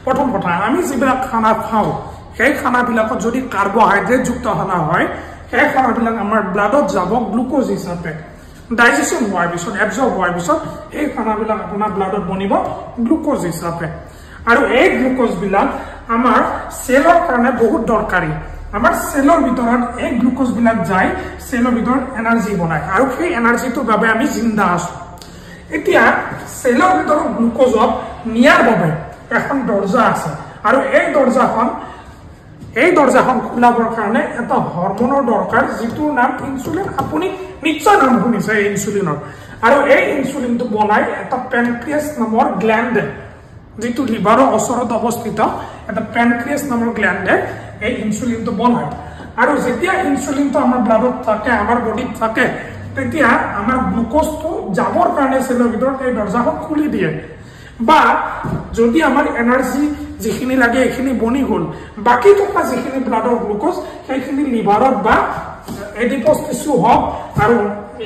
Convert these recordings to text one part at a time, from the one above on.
প্ৰথম কথা, আমি যিবিলাক খানা খাওঁ সেই খানাবিলাকত যদি কাৰ্বহাইড্ৰেটযুক্ত খানা হয়, সেই খানাবিলাক আমাৰ ব্লাডত যাব গ্লুক'জ হিচাপে। ডাইজেশ্যন হোৱাৰ পিছত, এবজৰ্ব হোৱাৰ পিছত এই খানাবিলাক আপোনাৰ ব্লাডত বনিব গ্লুক'জ হিচাপে। আৰু এই গ্লুক'জবিলাক আমাৰ চেলৰ কাৰণে বহুত দৰকাৰী। আমাৰ চেলৰ ভিতৰত এই গ্লুক'জবিলাক যায়, চেলৰ ভিতৰত এনাৰ্জি বনায় আৰু সেই এনাৰ্জিটোৰ বাবে আমি জিন্দা আছো। এতিয়া চেলৰ ভিতৰত গ্লুক'জক নিয়াৰ বাবে এখন দৰ্জা আছে আৰু এই দৰ্জাখন খোলাবৰ কাৰণে এটা হৰমনৰ দৰকাৰ, যিটোৰ নাম ইনচুলিন। আপুনি নিশ্চয় নাম শুনিছে এই ইনচুলিনৰ। আৰু এই ইনচুলিনটো বনাই এটা পেনক্ৰিয়াছ নামৰ গ্লেণ্ডে, যিটো লিভাৰৰ ওচৰত অৱস্থিত এটা পেনক্ৰিয়াছ নামৰ গ্লেণ্ডে এই ইনচুলিনটো বনায়। আৰু যেতিয়া ইনচুলিনটো আমাৰ ব্লাডত থাকে, আমাৰ বডিত থাকে, তেতিয়া আমাৰ গ্লুক'জটো যাবৰ কাৰণে চেলৰ ভিতৰত এই দৰ্জাখন খুলি দিয়ে। বা যদি আমাৰ এনাৰ্জি যিখিনি লাগে এইখিনি বনি গ'ল, বাকী থকা যিখিনি ব্লাডৰ গ্লুক'জ সেইখিনি লিভাৰত বা এডিপ'জ টিচু হওক আৰু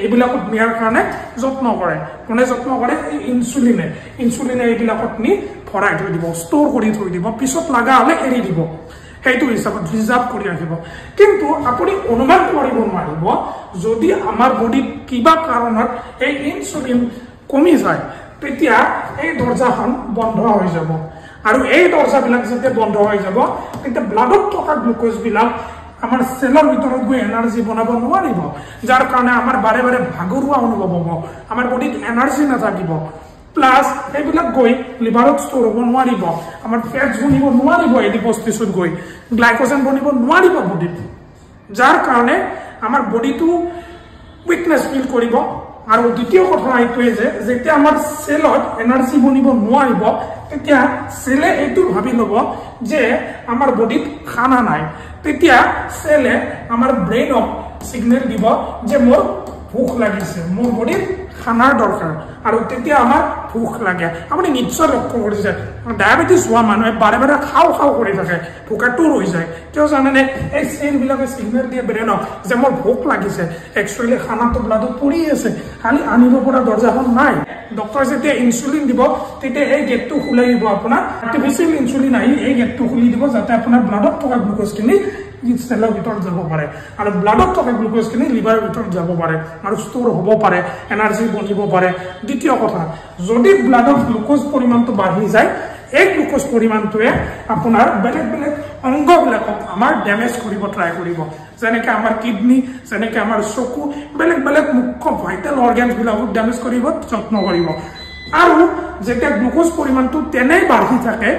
এইবিলাকত নিয়াৰ কাৰণে যত্ন কৰে। কোনে যত্ন কৰে? এই ইনচুলিনে। ইনচুলিনে এইবিলাকত নি ভৰাই থৈ দিব, ষ্ট'ৰ কৰি থৈ দিব, পিছত লগা হ'লে এৰি দিব, সেইটো হিচাপত ৰিজাৰ্ভ কৰি ৰাখিব। কিন্তু আপুনি অনুমান কৰিব নোৱাৰিব, যদি আমাৰ বডিত কিবা কাৰণত এই ইনচুলিন কমি যায়, তেতিয়া এই দৰ্জাখন বন্ধ হৈ যাব। আৰু এই দৰ্জাবিলাক যেতিয়া বন্ধ হৈ যাব, তেতিয়া ব্লাডত থকা গ্লুক'জবিলাক আমাৰ চেলৰ ভিতৰত গৈ এনাৰ্জি বনাব নোৱাৰিব, যাৰ কাৰণে আমাৰ বাৰে বাৰে ভাগৰুৱা অনুভৱ হ'ব, আমাৰ বডিত এনাৰ্জি নাথাকিব। প্লাছ সেইবিলাক গৈ লিভাৰত ষ্ট'ৰ হ'ব নোৱাৰিব, আমাৰ ফেটছ বনিব নোৱাৰিব, এডিপ'জ টিচুত গৈ গ্লাইক'জেন বনিব নোৱাৰিব বডিত, যাৰ কাৰণে আমাৰ বডিটো উইকনেছ ফিল কৰিব। আৰু দ্বিতীয় কথা এইটোৱে যে যেতিয়া আমাৰ চেলত এনাৰ্জি বনিব নোৱাৰিব, তেতিয়া চেলে এইটো ভাবি ল'ব যে আমাৰ বডিত খানা নাই। তেতিয়া চেলে আমাৰ ব্ৰেইনক চিগনেল দিব যে মোৰ ভোক লাগিছে, মোৰ বডিত খানাৰ দৰকাৰ, আৰু তেতিয়া আমাৰ ভোক লাগে। আপুনি নিশ্চয় লক্ষ্য কৰিছে, ডায়েবেটিছ হোৱা মানুহে বাৰে বাৰে খাওঁ খাওঁ কৰি থাকে, ভোকাটোৰ হৈ যায়। কিয় জানেনে? এই চেলবিলাকে চিগনেল দিয়ে ব্ৰেইনক যে মোৰ ভোক লাগিছে। একচুৱেলি খানাটো ব্লাডত পৰি আছে, খালি আনিব পৰা দৰ্জাখন নাই। ডক্টৰে যেতিয়া ইনচুলিন দিব, তেতিয়া এই গেটটো খোলাই দিব। আপোনাৰ আৰ্টিফিচিয়েল ইনচুলিন আহি এই গেটটো খুলি দিব, যাতে আপোনাৰ ব্লাডত থকা গ্লুক'জখিনি চেলৰ ভিতৰত যাব পাৰে আৰু ব্লাডত থকা গ্লুক'জখিনি লিভাৰৰ ভিতৰত যাব পাৰে আৰু ষ্ট'ৰ হ'ব পাৰে, এনাৰ্জি বনিব পাৰে। দ্বিতীয় কথা, যদি ব্লাডত গ্লুক'জ পৰিমাণটো বাঢ়ি যায়, এই গ্লুক'জ পৰিমাণটোৱে আপোনাৰ বেলেগ বেলেগ অংগবিলাকক আমাৰ ডেমেজ কৰিব ট্ৰাই কৰিব, যেনেকে আমাৰ কিডনী, যেনেকে আমাৰ চকু, বেলেগ বেলেগ মুখ্য ভাইটেল অৰ্গেনছবিলাকক ডেমেজ কৰিব যত্ন কৰিব। আৰু যেতিয়া গ্লুক'জ পৰিমাণটো তেনেই বাঢ়ি থাকে